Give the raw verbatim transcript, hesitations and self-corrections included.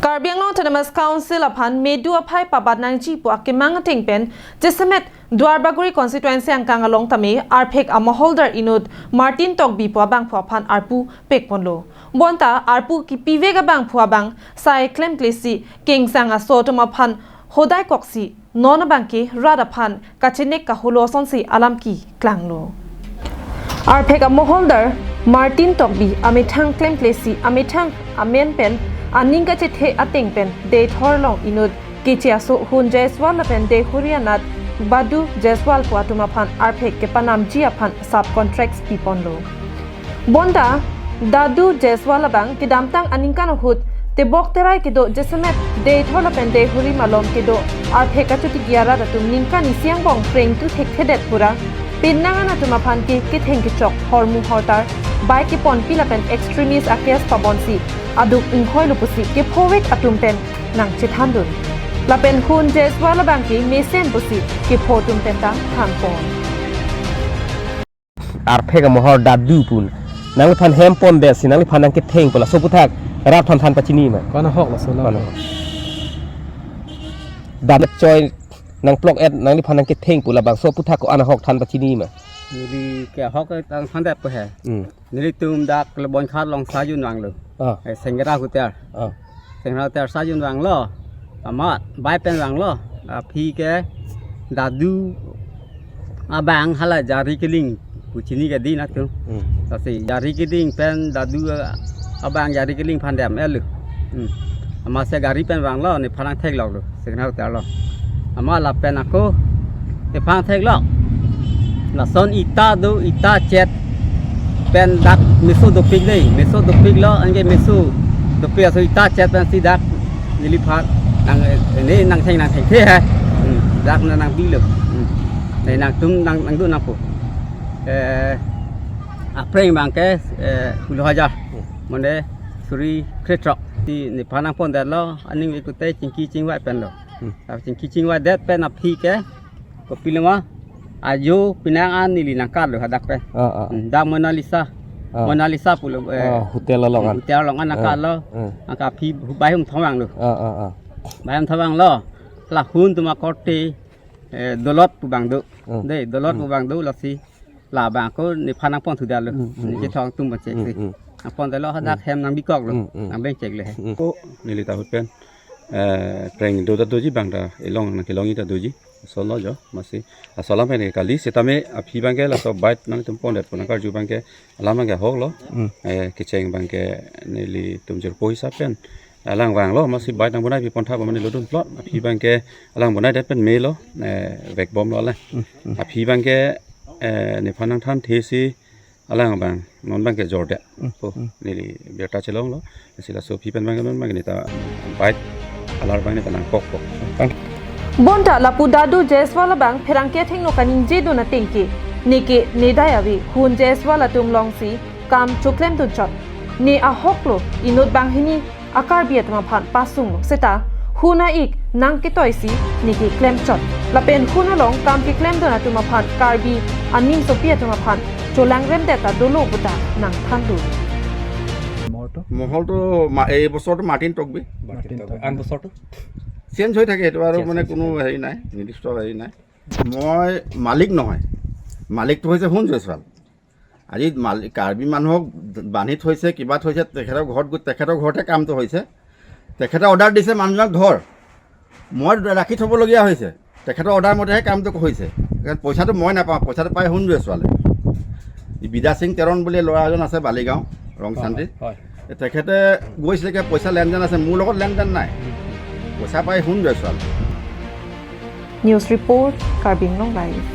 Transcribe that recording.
Karbi Anglong Autonomous Council aphan medu aphai pabat nangji pu akemang ateng pen jasemet Duarbagori constituency angkang along tame arphek amoholdar inut Martin Tokbi pu abangphu aphan arpu pekponlo. Bonta arpu kipivek abangphu abang sai klemklesi kengsang aso atum aphan hodai koksi non abangke rat aphan kachenek kaholo asonsi alam keklanglo. Arphek amoholdar Martin Tokbi amethang klemklesi amethang amen pen aning kachethe ateng pen Deithor along inut keche aso Hun Jaiswal lapen Deihori anat Badu Jaiswal pu atum aphan arphek kepanamji aphan sub contracts piponlo. Bonta Dadu Jaiswal abang kedamtang aningkan ahut tebok terai kedo jasemet Deithor lapen Deihori malom kedo arphek kachotiki arat atum ningkan isi angbong prengtu thekthedet pura penang an atum aphan ke ketheng kechok hormu hortar bai keponpi lapen extremist a-case pabonsi aduk inghoilo pusi kephovek atum pen nangchethandun. Lapen Hun Jaiswal abangke mesen pusi kepho atum pen ta thanpon. Arphek amohor Dadu pun. Nangliphan hem pondet si nangliphan nangketheng pu laso aphuthak rat aphan than pachini ma? Ko-an ahok laso lo? Ko-an ahok? Dadu choi nangplok et nangliphan nangketheng pu labangso aphuthak ko-an ahok than pachini ma? Neli ke ahok tang thandet pu he. Hmm. Nelitum dak Lebon Khat along sa jun vanglo. Ah. Eh, Sengera Hotel. Ah. Sengera Hotel sa jun vanglo. Amat bai pen vanglo. Aphi ke Dadu abang hala Jari Kiling pu chini ke din atum. Hmm. Lasi Jari Kiling pen Dadu abang Jari Kiling aphan dem-etlo. Hmm. Amatsi gari pen vanglo, nephan nangthekloklo. Sengera Hotel along. Amat lapen ako nephan theklok. Lason ita do, ita chet pen dak meso dopik dei, meso dopiklo, anke meso dopik aso ita chet pensi dak neliphan nang, eh, ne nangtheng nangthengthe he. Hmm, dak na nangbilo. Hmm. Ne nangtum nang, nangdun nangpo. Eh, apreng abangke, eh, puluh hajar. Mane suri krethrok. Si nephan nangpondetlo, aning vekute chingki chingvai penlo. Hmm. Ap chingki chingvaidet pen aphi ke kopiloma ajo penang an neli nangkatlo hadak pen. Ah, ah. Hmm, dak Monalisa. Ah. Monalisa pulo, eh, ah, hotel along an. Hotel along an, ah, nangkatlo. Ah. Anke aphi bai hum thomanglo. Ah, ah, ah. Bai hum thomanglo. La Hun atum akorte, eh, Dolot pu abang do. Ah. Dei, Dolot pu abang do lasi labang ako nephan nangponthudetlo. Hmm, hmm, ne hmm. Chethong atum pachek si. Hmm, hmm. Nangpondetlo hadak, hmm, hem nangbikoklo. Hmm, hmm. Nangbengcheklo he. Hmm. Ko neli ta ahut pen, eh, preng do ta doji abang ta elong nangkelongji ta doji. Solo jo, amatsi. Aso alam pen kali, setame aphi abangke laso bait nangtum pondet pu nangkarju abangke alam abangke ahoklo. Hmm. Eh, kecheng abangke nelitum jirpo hisap pen alang vanglo, amatsi bait nangbonai pipontha bomani lodun plot. Aphi abangke alang bonaidet pen melo, eh, vekbomlo alang. Hmm, hmm. Aphi abangke, eh, nephan nangthanthesi alang abang non abangke jordet. Hmm, po, hmm. Neli birta chelonglo. Si laso aphi pen abangke non abangke neta bait alar abang neta nangkokpo. Thank you. Bonta lapu Dadu Jaiswal abang pherangke athengno kaningjedun ateng ke, neke nedai ave Hun Jaiswal atum alongsi kam choklemdunchot. Ne ahoklo inut banghini a-Karbi atum aphan pasunglo seta Hun a-ik nangketoisi neke klemchot. Lapen Hun along kam keklemdun atum aphan Karbi animsopi atum aphan cholangremdet ta dolo puta nangthandun. মহলটো? মহলটো মা-, এই বছৰটো মাৰ্টিন টকবি। মাৰ্টিন টকবি। আন বছৰটো? চেঞ্জ হৈ থাকে, এইটো আৰু চেঞ্জ মানে হৈ কোনো থাকে। হেৰি নাই, নিৰ্দিষ্ট হেৰি নাই। মই মালিক নহয়, মালিকটো হৈছে হুন জয়ছোৱাল। আজি মালিক, কাৰ্বি মানুহক বান্ধি থৈছে, কিবা থৈছে, তেখেতৰ ঘৰত গৈ, তেখেতৰ ঘৰতে কামটো হৈছে, তেখেতে অৰ্ডাৰ দিছে মানুহজনক ধৰ, মই ৰাখি থ'বলগীয়া হৈছে, তেখেতৰ অৰ্ডাৰ মতেহে কামটো হৈছে। কাৰণ পইচাটো মই নাপাওঁ, পইচাটো পাই হুন জয়ছোৱালে। এই বিদ্যা সিং তেৰণ বুলি ল'ৰা এজন আছে বালিগাঁও, ৰংচান্দি। হয়, হয়। তেখেতে গৈছিলে, কিবা পইচা লেনদেন আছে, মোৰ লগত লেনদেন নাই। পইচা পাই হুন জয়ছোৱালে। News report, Karbi Anglong Live.